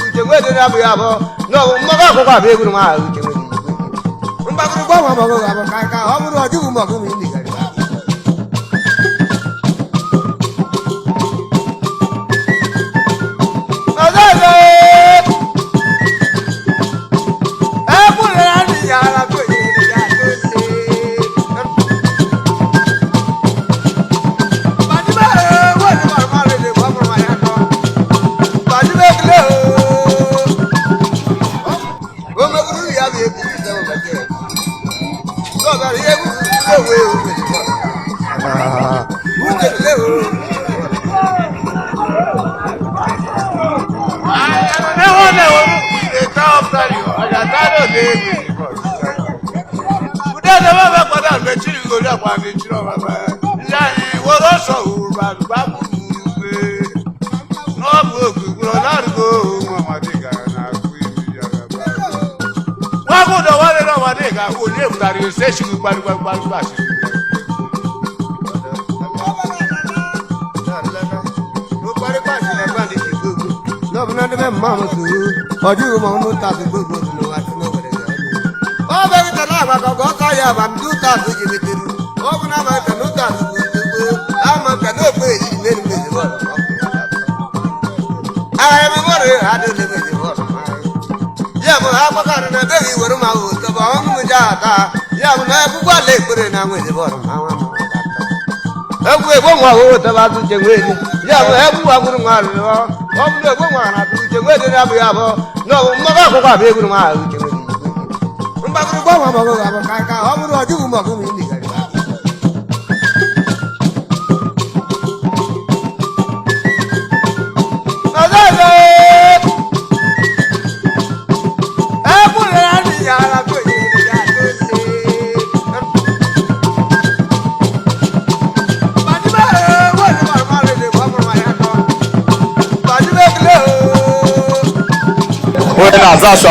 Uche nwedị na-abụghị abụọ n'ọbụ mmaga akwụkwọ abụ egwuru m ahụ uche nwedị mgbagụrụ gbanwe ọmọgụ abụ ka ka ọ bụrụ ọjụghị m ọgụ m ili gara. Ọdún mọ̀ ọ́nú tàbí gbogbo ọdún wa tí ó wẹ̀rẹ̀ rẹ̀. Ọ bẹ̀rẹ̀ tẹ̀lé àgbàkọ̀ ọkọ̀ ya bà ndú tàbí jìbìtìrì. Ọ bụ na ama kanu tàbí gbogbo ama kanu ògbó èyí mẹ́rin méjì bọ̀rọ̀. Agha mi bọ̀rọ̀ adé lé méjì bọ̀rọ̀. Ya bụ agbakọrọ na ebe iwere ma wò tọbọ ọnụ m ji ata. Ya bụ na ekwukwu ala ekpere na nwezi bọ̀rọ̀ ma nwa m. Egwu egbo nwa wo tọba atụ uche nwezi. Ya bụ egwu agwụrụ nwa arụrụ ọ bụrụ egbo nwa na atụ uche nwezi na-abụghị abụọ n'ọbụ mmaga akwụkwọ abụ egwuru m ahụ uche nwezi. Mgbagụrụ gbanwe ọmọgụ abụ ka ka ọ bụrụ ọjụghị m ọgụ m ili gara. Onye na-aza asọ.